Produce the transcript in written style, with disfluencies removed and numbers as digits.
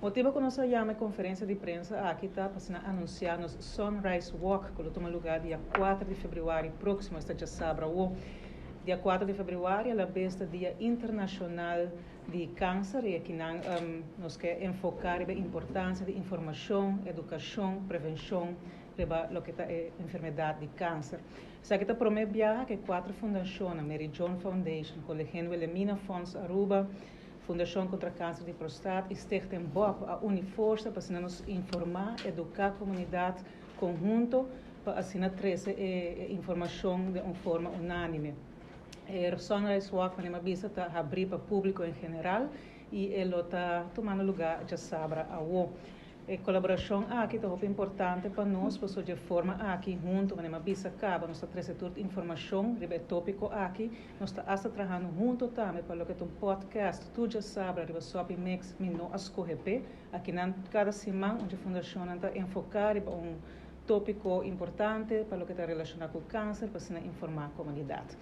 Motibo cu nos a yama e conferencia di prensa aki ta pa asina anuncia nos Sunrise Walk cu lo tuma lugar dia 4 di februari proximo, esta diasabra awo. Dia 4 di februari a la bes ta Dia Internacional di Cancer y akinan nos ke enfoca riba e importancia di informacion, educacion, prevencion riba loke ta e enfermedad di cancer. Esaki ta prome biaha cu e cuatro fundacionnan, Mary Joan Foundation, Koningin Wilhelmina Fonds Aruba, Fundacion contra Cancer di Prostaat y Stichting Bob a uni forsa pa asina nos informa, educa comunidad conhunto pa asina trece e informacion den un forma unanime. E Sunrise Walk, manera mi a bisa, ta habri pa publico en general y e lo ta tumando lugar diasabra awo. E colaboracion aki ta hopi importante pa nos, pasobra di e forma aki hunto, manera mi a bisa caba, nos ta trece tur informacion riba e topico aki. Nos ta hasta trahando hunto tambe pa loke ta un podcast tur diasabra riba Sopi Mix Mi No A Scoge P'e. Akinan cada siman un dje fundacionnan ta enfoca riba un topico importante pa loke ta relaciona cu cancer pa asina informa comunidad.